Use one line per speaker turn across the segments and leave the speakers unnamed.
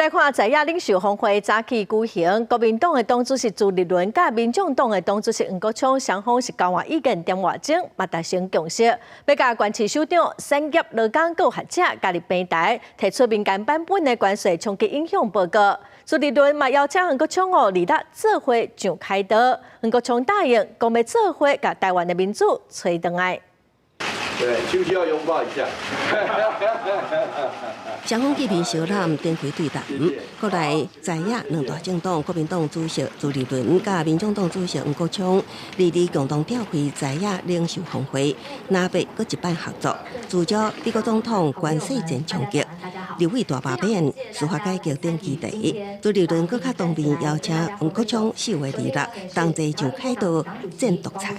來看在野領袖峰會早起舉行，國民黨的黨主席朱立倫佮民眾黨的黨主席黃國昌雙方是交換意見點外鐘，嘛達成共識，欲共關市首長、產業勞工佮學者加入平台，提出民間版本的關稅衝擊影響報告。朱立倫嘛邀請黃國昌哦，二六做伙上凱道，黃國昌答應，講欲做伙共台灣的民主揣轉來。
對，需不需要擁抱一下？
雙方見面相攬，展開對談。國內在野兩大政黨，國民黨主席朱立倫佮民眾黨主席黃國昌，二二共同召開在野領袖峰會，藍白閣一擺合作，聚焦美國總統關稅戰衝擊、立委大罷免、司法改革等議題。朱立倫閣較當面邀請黃國昌4月26同齊上凱道戰獨裁。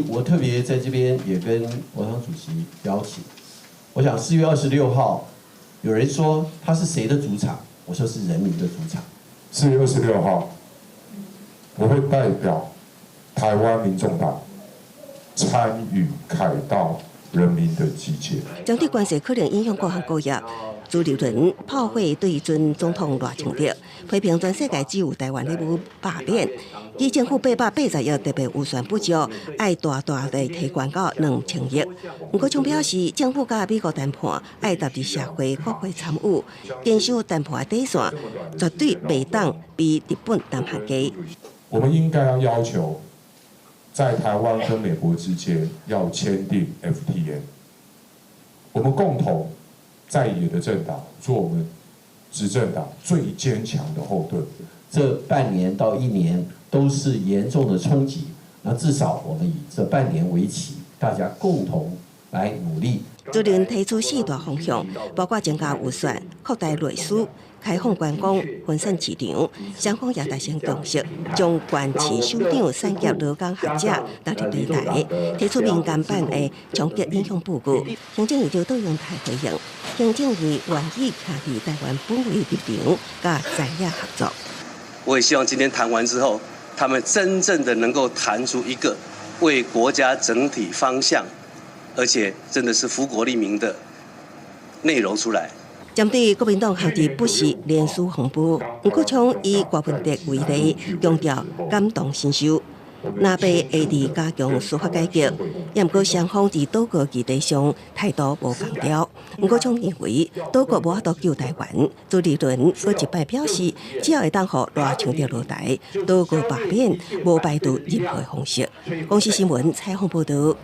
我特別在這邊也跟國昌主席邀請，我想4月26號，有人說他是誰的主場？我說是人民的主場。
4月26號，我會代表台灣民眾黨參與凱道人民的集結。
針對關稅可能影響各行各業，朱立倫炮火對準總統賴清德，批評全世界只有台灣咧欲罷免，指政府880億特別預算不足，愛大大的提懸到2000億。黃國昌表示，政府佮美國談判愛納入社會國會參與，堅守談判的底線，絕對袂當比日本、南韓低。
我們應該要要求，在台灣跟美國之間要簽訂 FTA，我們共同在野的政黨做我們執政黨最堅強的後盾。
這半年到一年都是嚴重的衝擊，那至少我們以這半年為期，大家共同來努力。
朱立倫提出四大方向，包括增加預算、擴大內需、開放觀光、分散市場。雙方也達成共識，將關市首長、產業勞工學者納入平台，提出民間版的衝擊影響報告。行政院長卓榮泰回應，行政院願意徛佇台灣本位立場，佮在野合作。
我也希望今天談完之後，他們真正的能夠談出一個為國家整體方向，而且真的是福國利民的內容出來。
針對國民黨學者不實臉書風波，黃國昌以郭文德為例，強調感同身受。藍白會佇加強司法改革，也毋過雙方佇島國議題上態度無仝調。黃國昌認為島國無法度救台灣，朱立倫閣一擺表示，只要會當予賴清德落台，島國罷免無排除任何方式。公視新聞採訪報導。